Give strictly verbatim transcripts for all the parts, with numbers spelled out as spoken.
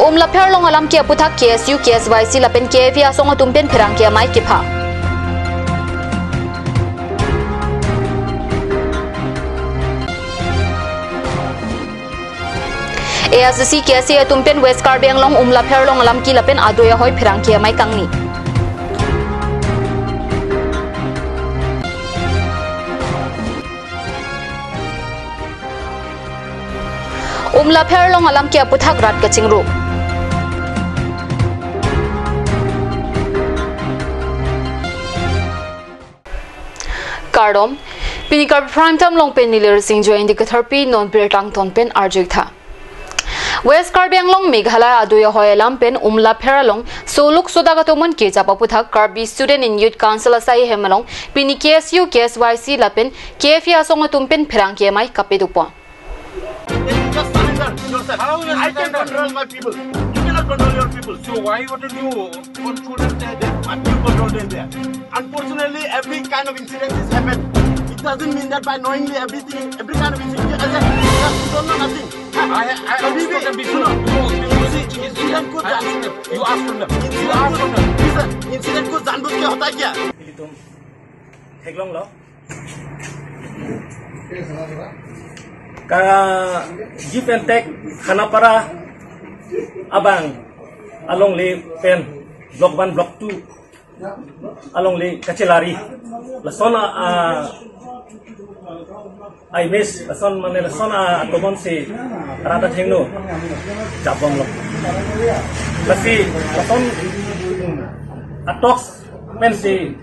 Umlapher along alam ke aputhak K S U, K S Y C lapen K F A asong atum pen pherangke amei kepha. A S D C, K S A atum pen West Karbi Anglong Umlapher along alam ke lapen adoi ahoi pherangke amei kangni. Umlapher along alam ke aputhak rat kachingrum. Kardom, pini Karbi Prime Time along pen neli Rising Joy Indi Katharpi, non birta angton pen arju-ik tha. West Karbi Anglong Meghalaya adoi ahoi alam pen Umlapher along soluk sodak atum an kejap aputhak Karbi Student and Youth Council asai ahem along pini K S U, K S Y C lapen K F A asong atum pen pherangke amei kapadopon. Then you just surrender yourself. How will you I can surrender? Control my people. You cannot control your people. So why wouldn't you control them there? Then what you control them there? Unfortunately, every kind of incident is happened. It doesn't mean that by knowingly everything, every kind of incident, as a, you don't know nothing. I, I, I Abhi bhi, spoken before. Suno. You see, incident ko I jaan, spoken. You ask from them. You ask from them. Listen, incident ko janbujh ke hota kya? Theklonglo. Ka give and take Khanapara abang alongle pen block one, block two alongle kachelari. Lason a, a, a image, lason mane lason a, atomon si rata thengno jabomlo. Lasi lason a-talks pensi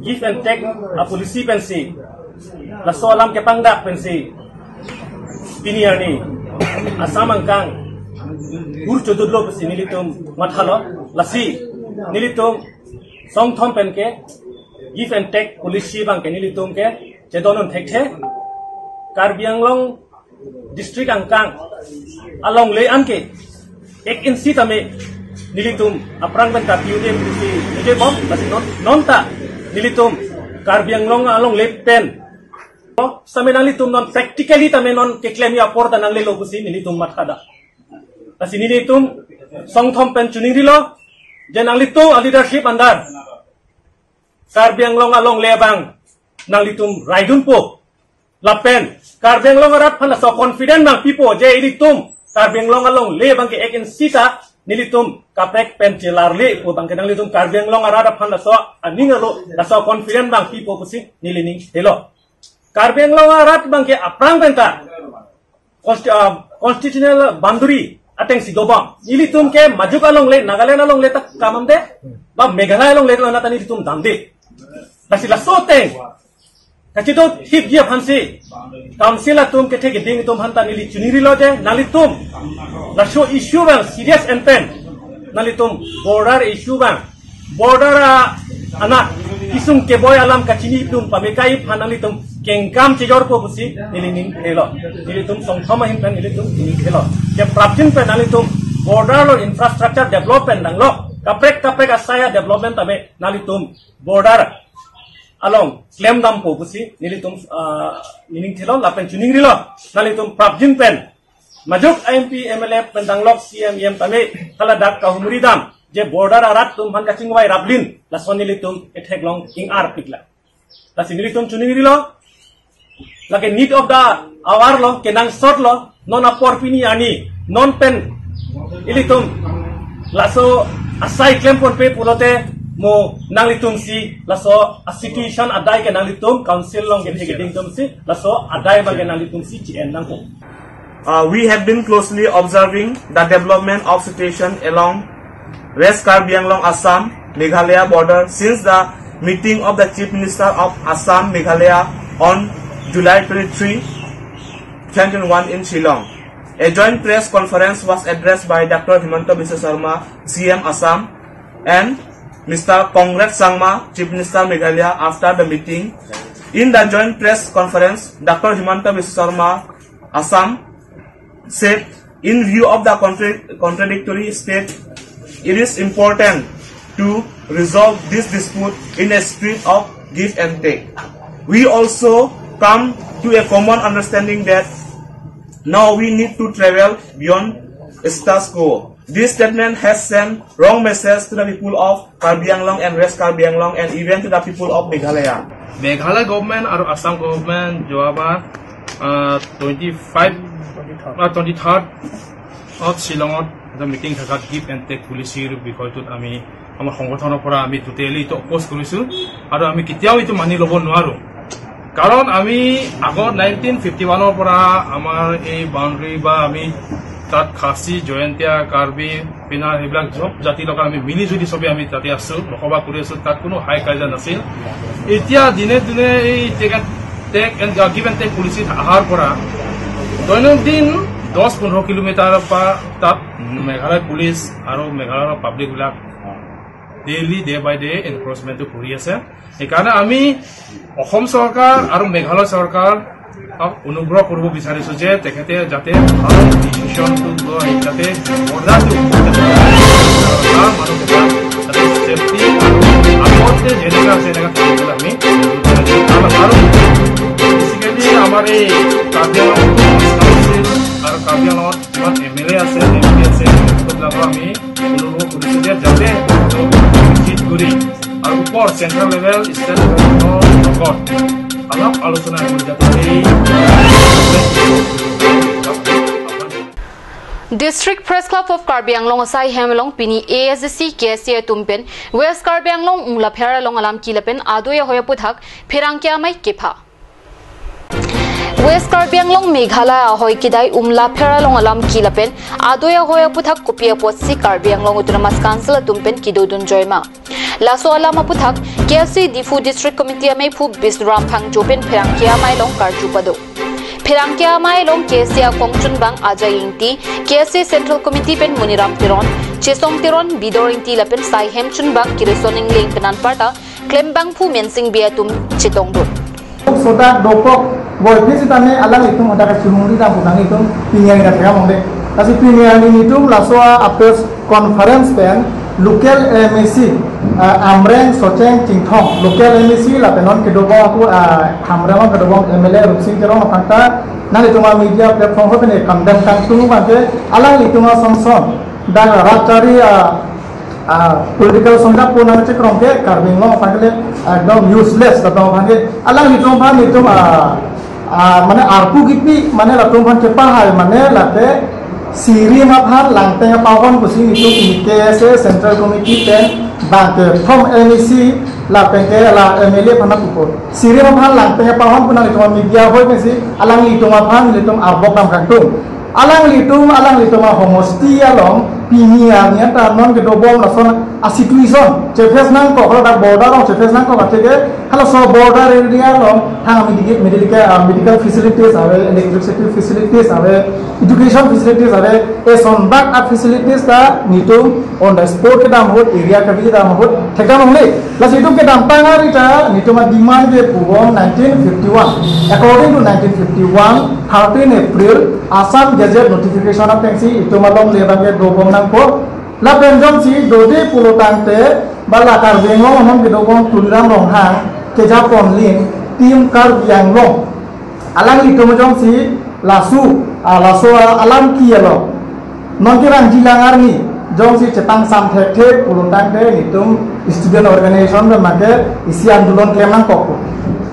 give and take a-policy pensi, laso alam kepangdak pensi, pini arni Assam angkang ur chodutlo pensi nelitum mathalo. Lasi nelitum songthom pen ke give and take policy abang ke nelitum ke chedondun thekthe. Karbi Anglong district angkang alongle anke ek inch tame nelitum aphrang pen ta piu dem pusi nijebom, lasi non, non ta nelitum Karbi Anglong alongle pen. Same nanglitum non practically tame non keklemji apor ta nanglelo pusi nelitum mathada. Lasi nelitum songthom pen choningrilo, je nanglitum a-leadership under Karbi Anglong alongle abang nanglitum raidunpo. Lapen Karbi Anglong arat aphan laso confident abang pipo je ilitum Karbi Anglong alongle abang ke ek inch ta nelitum kaprek pen chelarle pu abang ke nanglitum Karbi Anglong arat aphan laso aning alo laso confident abang pipo pusi neli ning thelo. Karbi Anglong arat abang ke aphrang pen ta consti-, ah, constitutional boundary atengsi dobom. Ilitum ke majok alongle, Nagaland alongle ta kamamde, ba Meghalaya alongle ta nata nelitum damde. Lasi laso ateng kachidotthipji aphansi council atum kethe keding atum aphanta neli choningrilo je nanglitum laso issue abang serious en pen nanglitum border issue abang, border a, anak kesung keboi alam kachinidun pamekai aphan nanglitum kengkam chejorpo pusi neli ning thelo. Nelitum songthom ahin pen nelitum ning thelo. Je prapjin pen nanglitum border along infrastructure development nanglok, kaprek kaprek asai a-development tame nanglitum border along klemdampo pusi nelitum, ah, ning thelo lapen choningrilo. Nanglitum prapjin pen majok M P, M L A pen danglok C M, E M tame haladak kahumridam je border arat atum aphan kachingvai raplin, lason nelitum etheklong ing-arpikla. Lasi nelitum choningrilo, lake need of the hour lo, kenangsot lo, non apor pini arni, non pen ilitum laso asai klemponpe pulote mo nanglitumsi laso a-situation adai ke nanglitum council along kethe keding atumsi laso adai abang ke nanglitumsi chi-en nangkok. Uh, we have been closely observing the development of situation along West Karbi Anglong, Assam, Meghalaya border since the meeting of the Chief Minister of Assam, Meghalaya on July twenty-three, twenty twenty-one in Shillong. A joint press conference was addressed by Doctor Himanta Biswa Sarma, C M Assam, and Mister Conrad Sangma, Chief Minister Meghalaya, after the meeting. In the joint press conference, Doctor Himanta Biswa Sarma, Assam, said, in view of the contra-, contradictory state, it is important to resolve this dispute in a spirit of give and take. We also come to a common understanding that now we need to travel beyond status quo. This statement has sent wrong message to the people of Karbi Anglong and West Karbi Anglong and even to the people of Meghalaya. Meghalaya government আৰু আছাম government যোৱাবাৰ, আহ, twenty five, আহ, twenty third অত শ্বিলঙত এটা মিটিং থাকাত give and take পলিচিৰ বিষয়টোত আমি আমাৰ সংগঠনৰ পৰা আমি টোটেলি এইটো অপ'জ কৰিছো আৰু আমি কেতিয়াও এইটো মানি ল'ব নোৱাৰো। কাৰণ আমি আগত নাইনটিন ফিফটি ওৱানৰ পৰা আমাৰ এই বাউণ্ডেৰী বা আমি তাত খাচী, জয়ন্তীয়া, কাৰ্বি, পিনাৰ, সেইবিলাক চব জাতিৰ লগত আমি মিলি জুলি চবে আমি তাতে আছো, বসবাস কৰি আছো, তাত কোনো হাই কাজিয়া নাছিল। এতিয়া দিনে দিনে এই take and, take and, give and take policy অহাৰ পৰা দৈনন্দিন দহ পোন্ধৰ কিলোমিটাৰৰ পৰা তাত মেঘালয় পুলিচ আৰু মেঘালয়ৰ পাব্লিক বিলাক ডেইলি, ডে বাই ডে এনক্ৰ'চমেণ্টটো কৰি আছে। সেইকাৰণে আমি অসম চৰকাৰ আৰু মেঘালয় চৰকাৰক অনুগ্ৰহ কৰিব বিচাৰিছো যে তেখেতে যাতে ভাল ডিচিশ্যনটো লয়, যাতে বৰ্ডাৰটো যাতে মানুহকেইটা যাতে ছেফটি আৰু আগতে যেনেকা আছে, এনেকা থাকিবলৈ আমি অনুৰোধ জনাইছো। আৰু, আৰু বেচিকেলি আমাৰ এই কাৰ্বি আংলং কাউন্সিল আৰু কাৰ্বি আংলঙত যিমান এম এল এ আছে, এম পি আছে, সেইবিলাকক আমি অনুৰোধ কৰিছো যে যাতে ভিজিট কৰি আৰু ওপৰ চেণ্ট্ৰেল লেভেল, ষ্টেট লেভেলৰ লগত আলাপ আলোচনা কৰি যাতে এই District Press Club of Karbi Anglong asai hem along pini A S D C, K S A atum pen West Karbi Anglong Umlapher along alam ke lapen adoi ahoi aphuthak pherangke amei kepha. West Karbi Anglong Meghalaya ahoi kedai Umlapher along alam ke lapen adoi ahoi aphuthak kopi apotsi Karbi Anglong Autonomous Council atum pen kedodun joima. Laso alam aphuthak K S A Diphu District Committee ameiphu Bisram Phangcho pen pherangke amei along karju pado. Pherangke amei along K S A akongchunbang Ajay Ingti, K S A Central Committee pen Moniram Teron, Chesong Teron, Bidor Ingti lapen sai hemchunbang Kireson Ingleng pen anparta klembangphu Mensing Bey atum chetongdun. Sodak dokok boy phi sitame alanglitum hadak kachihungri dam pu nanglitum pini arni kathek among de. Lasi pini arni nelitum laso a press conference pen local M A C, ah, Amreng Socheng Chinthong, local M A C lapen non kedobom ako, ah, Hamren kedobom M L A Rupsing Teron aphan ta nanglitum a media platform ho pen condemn kangtung abangke alanglitum asonson dak rat chari, ah, ah, political sonjak pu nangchekrong ke Karbi Anglong aphan ke le ekdom useless latum aphan ke alanglitum aphan nelitum, ah, ah, mane arpu kipi mane latum aphan kepahai mane lake sirim aphan langteng apahon pusi nelitum K S A Central Committee pen bangke from M A C lapen ke la M L A aphan pupo. Sirim aphan langteng apahon pu nangtum media hoi pensi alanglitum aphan nelitum arbok dam kangtung. Alanglitum, alanglitum ahomosti along pini arni anta non kedobom lason a situation cheface nangkok, dak border along cheface nangkok atheke halaso border area along thang medical, medical, ah, medical facilities ave, electricity facilities ave, education facilities ave, eson bak a facilities ta nelitum on the spot kedam ahut, area kabi kedam ahut thekdam longle. Lasi itum kedamtang ari ta nelitum a demand ke pubom nineteen fifty-one. According to nineteen fifty-one, thirteen April, Assam Gazette notification atengsi itum alongle abangke dobom nangkok. Lapen jongsi dode pulo tangte ba la Karbi Anglong amonit kedobom Tuliram Ronghang kejapon lin Team Karbi Anglong alanglitum jongsi laso, ah, laso alam ke along non kerang jilang arni jongsi chetangsam thekthe pulo tangte nelitum student organization pen make isi andolon klem nangkok.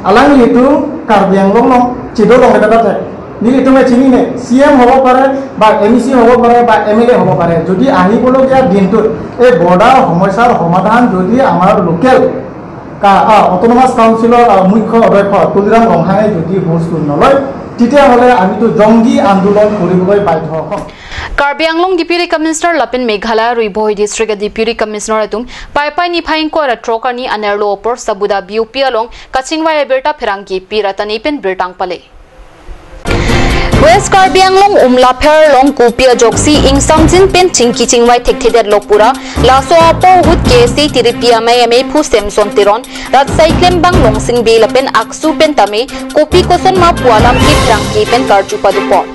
Alanglitum Karbi Anglong along chedo longle ta thek. Nelitum ke chinine, C M hobo pare, ba M A C hobo pare, ba M L A hobo pare. Jodi ahibologiya dintut ei border somosyar somadhan jodi amar local ka, ah, Autonomous Council-or, ah, mukho odhyokkho Tuliram Ronghang-e jodi hus tun noloi, tetia hole ami to jonggi andolon koriboloi baidho hom. Karbi Anglong Deputy Commissioner lapen Meghalaya Ri Bhoi District Deputy Commissioner atum Paipai niphai ingkoi ra throk arni anerlo apor Sabuda B O P along kachingvai abirta pherangke P Ratani pen birta pale. West Karbi Anglong Umlapher along kopi ajoksi ingsamjin pen chingki chingvai thekthedetlo pura, laso apor ahut K S A tiripi amei ameiphu Samson Teron, rat sai klembang Longsing Bey lapen ACSU pen tame kopi kosonma pu alam ke pherangke pen karju padopon.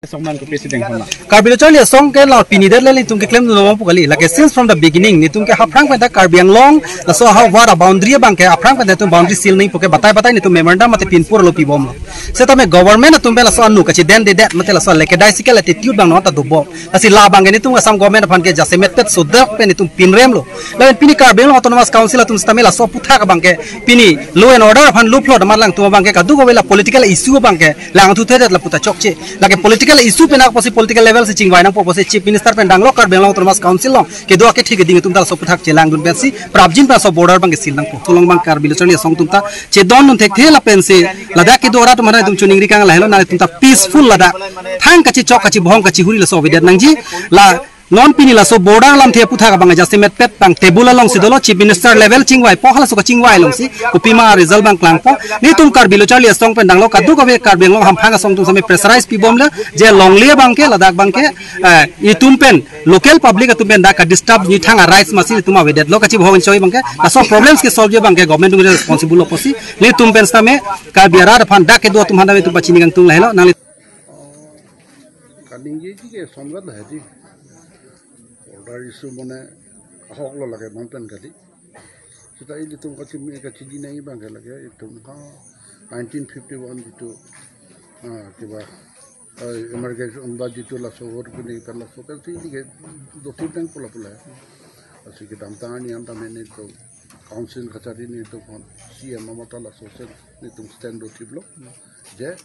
Song man ko president ko na. Karbi Lo Charli Asong ke la pini det le netum keklem dun pu kali. Lake since from the beginning netum ke aphrang pen ta Karbi Anglong laso ha wara boundary abang ke aphrang pen ta netum boundary seal nangji pu ke batai batai netum memorandum mate pinpur lo pibomlo. Setame government atum pen laso anu kachidendedet mate laso lackadaisical attitude abang non ta dobom. Lasi labang ke netum Assam government aphan ke jasemet pet sodak pen netum pinremlo. Lapen pini Karbi Anglong Autonomous Council atum setame laso aputhak abang ke pini law and order aphan luplo damar alangtum abang ke kadokave la political issue abang ke langthuthedet lapu ta chokche. Lake political issue pen apotsi political level si chingvai nangpo apotsi Chief Minister pen danglo Karbi Anglong Autonomous Council along kedo akethe keding atum ta laso aputhak chelangdun pensi prapjin pen laso border abang ke seal nangpo. Solong abang Karbi Lo Charli Asong atum ta chedondun thekthe lapensi ladak kedo arat atum atum choningri kang lahelo nangtum ta peaceful ladak thang kachichok kachibohong kachihuri laso avedet nangji. La non pini laso border lamthe aputhak abang jasemet pet abang table alongsi dolo Chief Minister level chingvaipo halaso kachingvai alongsi kopima result abang klangpo. Netum Karbi Lo Charli Asong pen danglo kadokave Karbi Anglong hamphang asong atum setame pressurize pibomle je longle abang ke ladak abang ke eh, netum pen local public atum pen dak kadisturb nithang a rights masi netum avedetlo kachibohong choi abang ke laso problems ke solve abang ke government atum responsible lo apotsi netum pen setame Karbi arat aphan dak kedo atum aphan netum pachini kangtung lahelo nangli. Kaningjeji ke somrat lahedi. Border issue mane ahok lo lake bang pen kali. Seta ilitum kachimi kachiji nai abang ke lake itum ha nineteen fifty-one jitu ah kiba ah, emergency umba jitu laso vote kuni pen laso kan si ili ke dothip dang pula pula. Lasi kedamtang arni an tame netum council kachari netum kon C M amata laso sen netum stand dothiplo. Je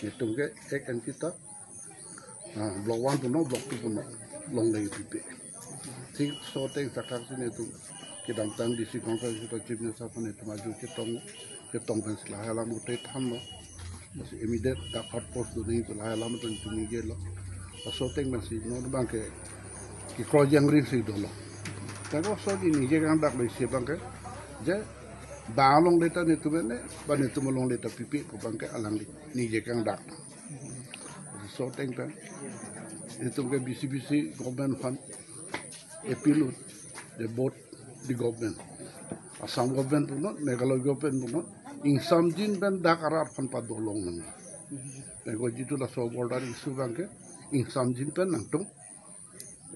netum ke ek anchit ta ah, block one punon, block two punon, longle pipe. Thik laso ateng thakthak si netum kedamtang D C conference to Chief Minister aphan netum aju chetong chetong pensi lahai alam utai thanlo. Lasi immediate dak outpost do nangji pu lahai alam atum netum ningjelo. Laso ateng pensi non abang ke kekroi jangri si dolo. Tangko so di ningje kangdak lo isi abang ke je bang longle ta netum ene ba netum longle ta pipe pu abang ke alangli ningje kangdak. Laso ateng pen netum ke B C B C government aphan appeal ut, the both the government, Assam government punon, Meghalaya government punon, ingsamjin pen dak arat aphan padolong nang. Pen ko jitu laso border issue abang ke ingsamjin pen nangtum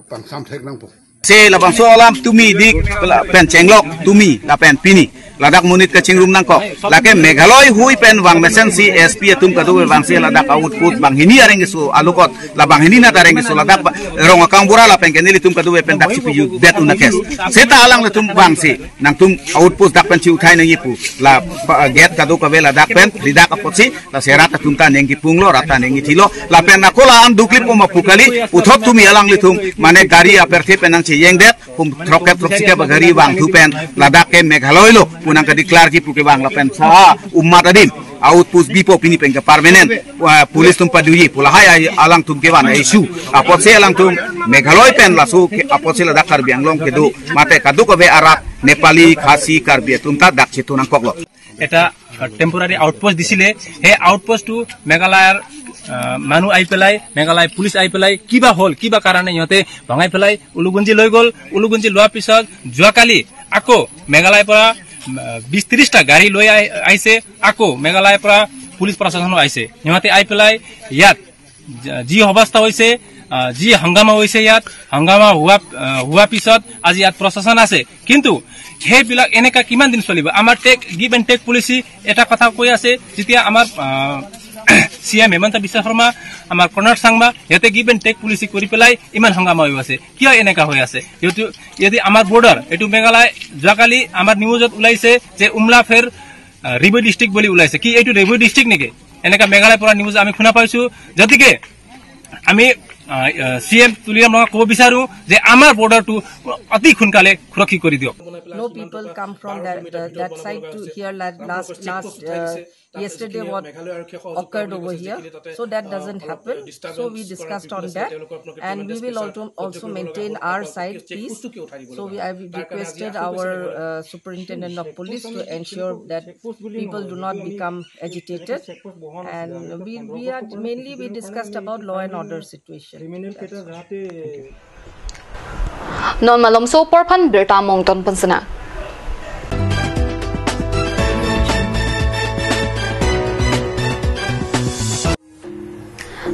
pangsam thek nangpo. Se labangso alam tumi dik la pen chenglok tumi lapen pini ladak monit kachingrum nangkok. Lake Meghalaya hui pen vang mesensi S P atum kadokave vangsi ladak outpost banghini areng keso alokot la banghini nat areng keso ladak ba- rong akang bura lapen ke nelitum kadokave pen dak chipi ju det unakes. Seta alanglitum vangsi nangtum outpost dak pen chiuthai nangji pu la ba- gate kadokave ladak pen ridak apotsi lasi rat atum ta neng kipunglo, rat ta neng kithilo. Lapen ako la-an dukli puma pu kali, puthot tumi alanglitum, mane gari aperthe pen nangchejengdet, pum throkkep throksi kep gari vangthu pen, ladak ke Meghalaya lo, pu nangkedeclare ji pu kevang lapen sa umat adim, outpost bipo pini pen ke permanent, wah, police atum paduji, pu lahai ai alangtum kevan issue. Apotsi alangtum Meghalaya pen laso ke, apotsi ladak Karbi Anglong kedo, mate kadokave arat, Nepali, Khasi, Karbi atum ta dak chetu nangkoklo. এটা temporary outpost দিছিলে। সেই আউটপোষ্টটো মেঘালয়ৰ আহ, মানুহ আহি পেলাই, মেঘালয় পুলিচ আহি পেলাই কিবা হ'ল, কিবা কাৰণে সিহঁতে ভঙাই পেলাই উলুগুঞ্জি লৈ গ'ল। উলুগুঞ্জি লোৱাৰ পিছত যোৱাকালি আকৌ মেঘালয়ৰ পৰা আহ, বিশ ত্ৰিশটা গাড়ী লৈ আহি- আহিছে। আকৌ মেঘালয়ৰ পৰা পুলিচ প্ৰশাসনো আহিছে। সিহঁতে আহি পেলাই ইয়াত য- যি অৱস্থা হৈছে, আহ, যি হাংগামা হৈছে ইয়াত, হাংগামা হোৱা আহ, হোৱাৰ পিছত আজি ইয়াত প্ৰশাসন আছে। কিন্তু সেইবিলাক এনেকা কিমান দিন চলিব? আমাৰ take give and take policy এটা কথা কৈ আছে, যেতিয়া আমাৰ আহ, চি এম হিমন্ত বিশ্ব শৰ্মা, আমাৰ কনৰাড চাংমা, সিহঁতে গিভ এণ্ড টেক পলিচি কৰি পেলাই ইমান হাংগামা হৈ আছে। কিয় এনেকা হৈ আছে? যিহেতু যদি আমাৰ বৰ্ডাৰ এইটো মেঘালয়, যোৱাকালি আমাৰ নিউজত ওলাইছে যে উমলা ফেৰ আহ, ৰিভু ডিষ্ট্ৰিক্ট বুলি ওলাইছে। কি এইটো ৰিভু ডিষ্ট্ৰিক্ট নেকি? এনেকা মেঘালয়ৰ পৰা নিউজ আমি শুনা পাইছো। গতিকে আমি চি এম তুলিৰাম ৰঙাক ক'ব বিচাৰো যে আমাৰ বৰ্ডাৰটো অতি সোনকালে সুৰক্ষিত কৰি দিয়ক। No people come from that, uh, that side to here la- last, last, uh, yesterday what occurred over here. So that doesn't happen. So we discussed on that, and we will also, also maintain our side peace. So we, I requested our, uh, superintendent of police to ensure that people do not become agitated. And we, we are mainly, we discussed about law and order situation. That's all. Non malomso porphan birta mongton pansina.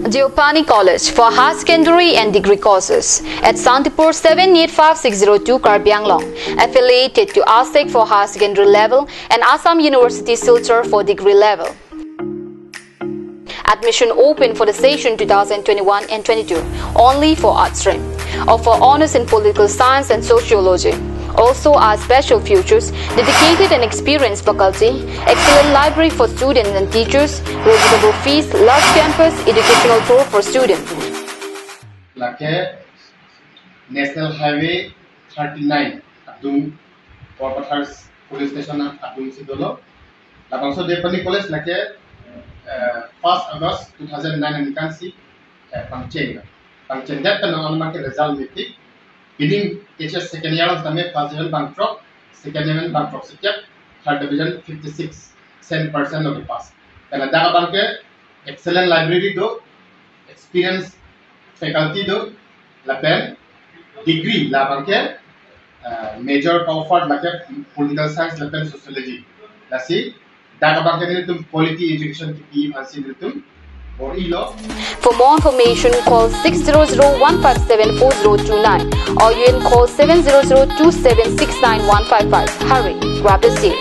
Deopani College for higher secondary and degree courses at Santipur, seven eight five six zero two, Karbi Anglong, affiliated to ASEC for higher secondary level and Assam University Silchar for degree level. Admission open for the session two thousand twenty-one and twenty-two, only for arts stream. Offer honours in political science and sociology. Also, our special features: dedicated and experienced faculty, excellent library for students and teachers, reasonable fees, large campus, educational tour for students. Lake National Highway thirty-nine adung, Borpathar Police Station adung si dolo. Labangso Deopani College lake, eh, first August two thousand nine aningkan si, eh, pangcheng. Pangcheng det pen non amat ke result mepik. Pini H S second year setame first division bangthrok, second division bangthroksikep, third division fifty-six percent lo kepass. Pen ladak abang ke excellent library do, experienced faculty do, lapen degree labang ke, uh, major ka-offer lake political science lapen sociology. Lasi dak abang ke nelitum quality education kipi aphansi nelitum bor-ilo. For more information, call six zero zero one five seven four zero two nine, or you can call seven zero zero two seven six nine one five five. Hurry, grab the seat.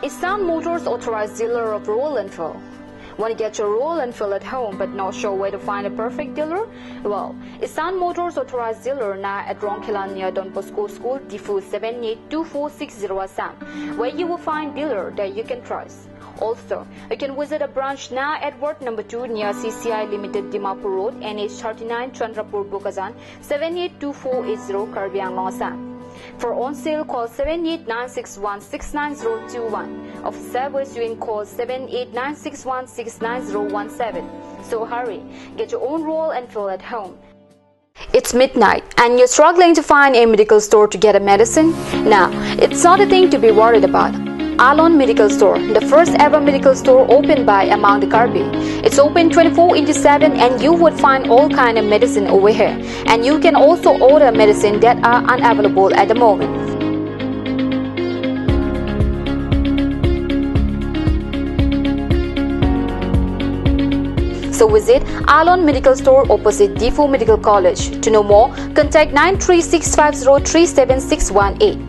Isan Motors, authorized dealer of Royal Enfield. Want to get your Royal Enfield at home but not sure where to find a perfect dealer? Well, Isan Motors, authorized dealer now at Rongkhelan near Don Bosco School, Diphu, seven eight two four six zero, Assam, where you will find dealer that you can trust. Also, you can visit a branch now at Ward number two near C C I Limited, Dimapur Road, N H thirty-nine, Chandrapur, Bokajan, seven eight two four eight zero, Karbi Anglong, Assam. For on sale, call seven eight nine six one six nine zero two one. Office hours, you can call seven eight nine six one six nine zero one seven. So hurry, get your own Royal Enfield at home. It's midnight and you're struggling to find a medical store to get a medicine? Now, it's not a thing to be worried about. Alon Medical Store, the first ever medical store opened by among the Karbi. It's open twenty-four into seven and you would find all kind of medicine over here. And you can also order medicine that are unavailable at the moment. So visit Alon Medical Store opposite Diphu Medical College. To know more, contact nine three six five zero three seven six one eight.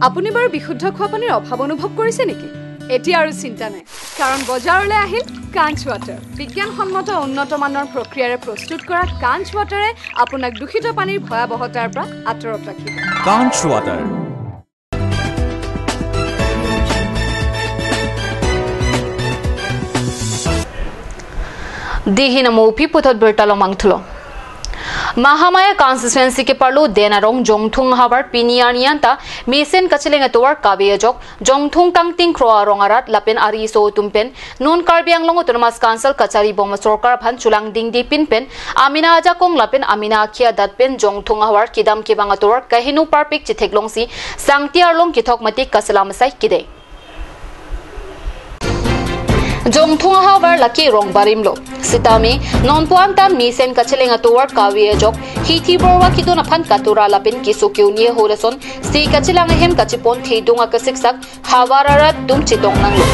আপুনি বাৰু বিশুদ্ধ খোৱা পানীৰ অভাৱ অনুভৱ কৰিছে নেকি? এতিয়া আৰু চিন্তা নাই, কাৰণ বজাৰলৈ আহিল কাঞ্চ ৱাটাৰ। বিজ্ঞানসন্মত উন্নত মানৰ প্ৰক্ৰিয়াৰে প্ৰস্তুত কৰা কাঞ্চ ৱাটাৰে আপোনাক দূষিত পানীৰ ভয়াৱহতাৰ পৰা আঁতৰত ৰাখিব। কাঞ্চ water. Dei hin amo aphi puthot birta lomang thulo. Mahamaya constituency keparlo Den Arong Jongthung havar pini arni anta mesen kacheleng atovar kave ajok Jongthung Kangtingkro arong arat lapen ariso atum pen non Karbi Anglong Autonomous Council kachari bom asorkar aphan cholangdingde pin pen amena ajakong lapen amena akhei adat pen Jongthung havar kedam kevang atovar kaheno parpik chetheklongsi sangti arlong kethok mati kaselam asai kideng. Jongthung ahavar lake rong barim lo. Sitame, non puan ta mesen kacheleng atovar kave ajok, hithi borwa kidun aphan katura lapen keso ke-un-e ahut ason, si kachelang ahem kachepon thedung akasiksak, havar arat atum chetong nanglo.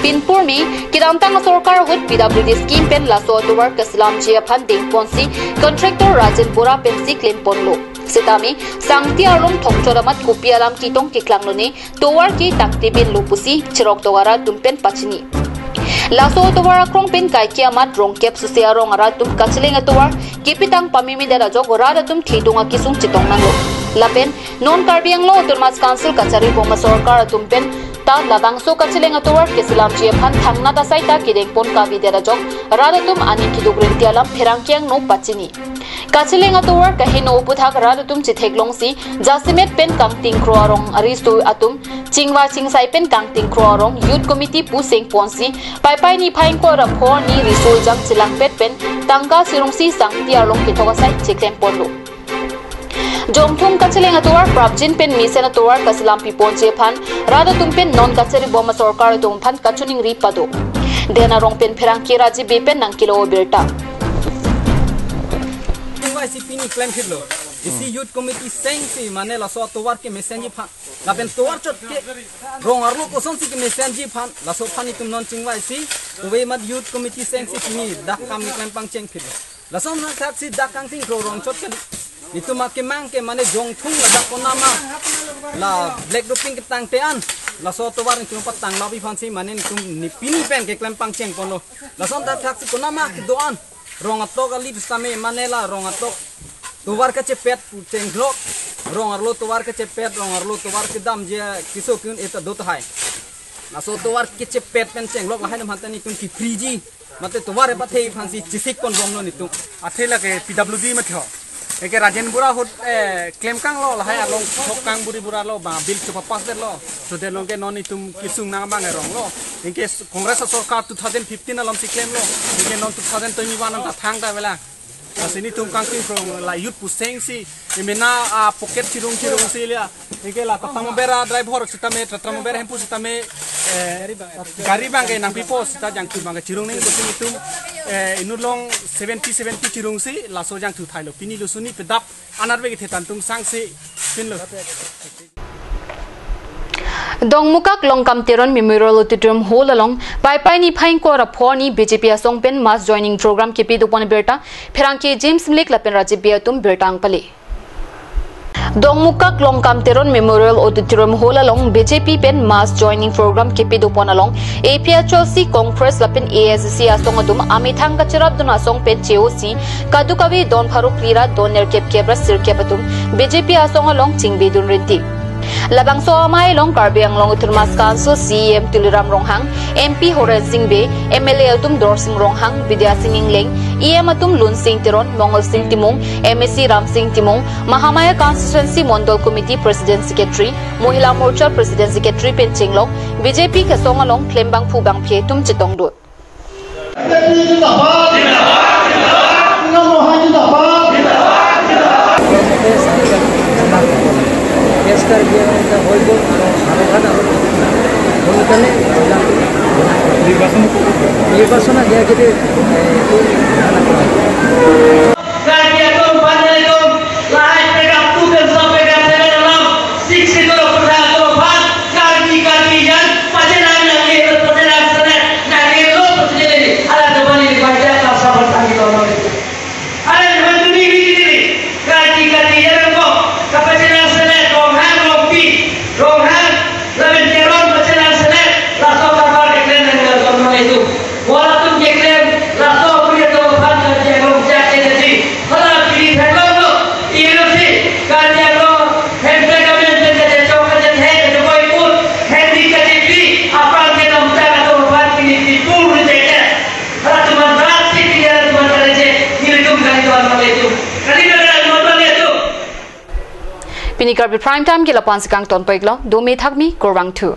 Pinpur me, kedamtang asorkar ahut P W D scheme pen laso atovar kaselamji aphan dengponsi, contractor Rajen Bora pensi klemponlo. Sitame, sangti arlong thokchot amat kopi alam ketong keklang lone, tovar ke tangte binlo pusi cherok tovar atum pen pachini. Laso tovar akrong pen kaike amat rongkep suse arong arat atum kacheleng atovar kepitang pameme det ajok rat atum thedung akesung chetong nanglo. Lapen non Karbi Anglong Autonomous Council kachari bom asorkar atum pen ta labangso kacheleng atovar keselamji aphan thangnat asai ta kedengpon kave det ajok rat atum aning keduk rinti alam pherangke angno pachini. Kacheleng atovar kaheno aputhak rat atum chetheklongsi, jasemet pen Kangtingkro arong ariso atum, chingvai chingsai pen Kangtingkro arong Youth Committee pu sengponsi, Paipai niphai ingkoi ra pho arni riso ejang chelangpet pen, tangka sirungsi sangti arlong kethok asai cheklemponlo. Jongthung kacheleng atovar prapjin pen mesen atovar kaselam piponji aphan, rat atum pen non kachari bom asorkar atum aphan kachiningri pado. Den arong pen pherangke Rajiv Bey pen nangkelo birta. Chingvaisi pini klemphitlo. Isi Youth Committee sengsi mane laso atovar kemesenji aphan, lapen tovar chot ke rong arlo kosonsi kemesenji aphan, laso aphan itum non chingvaisi, ove mat Youth Committee sengsi pini dak kam keklem pangchengphitlo. Lason thakthak si dak kangting kro rong chot ke itum akemang ke mane jongthung ladak konama la black doping ketangte an laso atovar itum patang labi aphansi mane itum ni pini pen keklem pangchengponlo. Lason thakthak si konama kedo-an rong atok ali sitame mane la rong atok tovar kachepet chenglok, rong arlo tovar kachepet, rong arlo tovar kedamji keso ke-un eta do tahai. Laso tovar kachepet pen chenglok lahai nam hanta itum kiphriji. Mate tovar epathe aphansi chesikponbomlo itum. Athe lake P W D mate ho. Eke Rajen Bura ahut, eh, klemkanglo lahai along thok kang buri bura lo ba bill chopapass detlo. So de along ke non itum kesung nang abang eronglo. Anke Congress asorkar two thousand fifteen alomsi klemlo. Anke non two thousand twenty-one an ta thangta avelang. Lasi nelitum kangting krong la youth pusengsi emena a pocket chirung chirungsi lia. Anke la Tata Mobile a driver sitame, Tata Mobile hemphu sitame, eh, gari abang ke nangpipo sita jangthu abang ke chirung nangji pusi nelitum, eh, inut along seventy seventy chirungsi laso jangthu thailo. Pini lusuni pedap anarve kethe tangtung sangsi pinlo. Dongmukak Longkam Teron Memorial Auditorium Hall along Paipai niphai ingkoi ra pho arni B J P asong pen mass joining program kepi dopon birta pherangke James Mlik lapen Rajiv Bey atum birta nangpale. Dongmukak Longkam Teron Memorial Auditorium Hall along B J P pen mass joining program kepi dopon along A P H L C, Congress lapen A I C C asong atum amethang kacherapdun asong pen che-osi kadokave don pharo phli ra don nerkep kep ra sirkep atum B J P asong along chingbedun rinti. Labangso amei along Karbi Anglong Autonomous Council C E M Tuliram Ronghang, M P Horen Sing Bey, M L A atum Dorsing Ronghang, Bidya Sing Engleng, E M atum Lunsing Teron, Mongol Sing Timung, M A C Ramsing Timung, Mahamaya Constituency Mondol Committee President Secretary, Mohila Morcha President Secretary pen chenglok B J P asong along klembangphu bangphi atum chetongdun. নিৰ্বাচন আগে আগে যে, এ, Karbi atum, Paniar atum, lahai pegap two pen so pegap seven along, sixty crore pura atum aphan, Karbi, Karbi jan, pachenang nangji, pachenang senet, nangji lo pachenang, ala atum aphan ili pajak kapsa bertanggi tolong. Ala atum ini, ini, ini, Karbi, Karbi jan ko, kapachenang senet, Ronghang, Rongpi, Ronghang, lapen Teron pachenang senet, laso kabar keklem nang laso non itu. Walatum keklem, laso puri atum aphan Karbi Anglong jak energy. Hala pini theklonglo, irosi, Karbi Anglong, hemsek amen pen kachechok kachethek kachepoi pun, Henry K T P, aphrang ke namchak atum aphan pini pipul rejected. Hala atum aphan drastic pini hala atum aphan kareje, nelitum kali tuan malitum. Kali na kali tuan malitum. Pini Karbi Prime Time ke lapu-an si kangtonpiklo, dome thakmi, kurvangthu.